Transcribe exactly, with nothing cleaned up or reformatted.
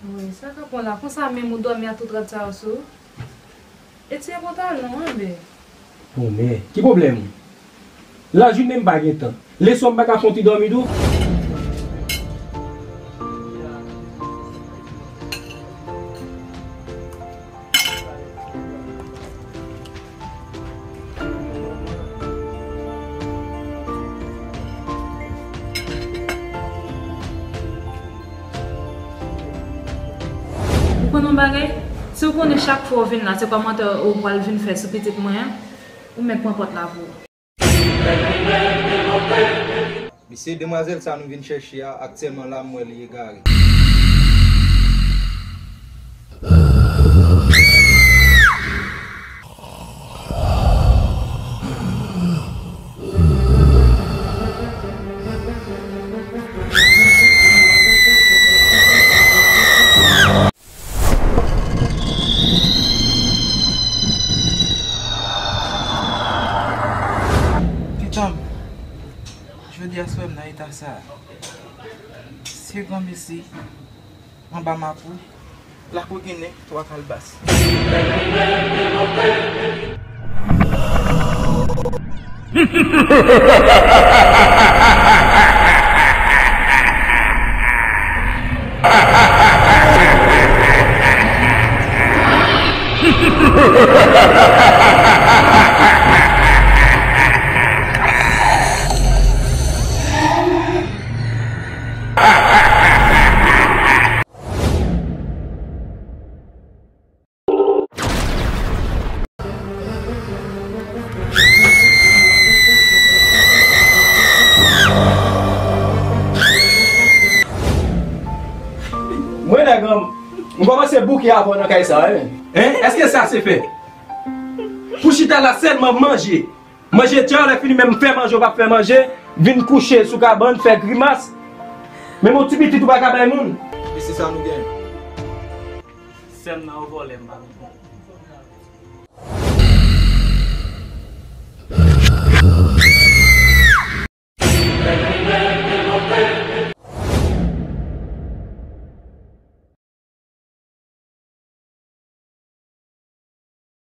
Wi, sa k ap pran la? Konsa menm ou dòmi ak tout rad sa yo sou ou? E ti pantalon an, men. Bon, men, ki pwoblèm ou? Lajounen m pa gen tan. Leswa m pa ka fè yon ti dòmi tou? Ou konn yon bagay? Si w konnen chak fwa w vin la, se kòmantè ou pral vin fè sou pitit mwen an, ou mèt pran pòt la pou ou. Mesye, demwazèl sa nou vin chèche a, aktyèlman la, m wè li egare. Pitanm, jodi a swè m nan eta sa a. Se granmesi anba mapou, lakou ginen, twa kalbas. Mwen, nèg, m kòmanse bouke avè w nan kay sa a, wi. Hein? Èske sa se fè? Pou chita la sèlman manje. Manje tè, lè fini menm fè manje, ou p ap fè manje, vin kouche sou kabann, fè grimas. Menm yon ti pitit ou pa ka bay moun. E se sa nou gen. Sè m nan yo vòlè m pa.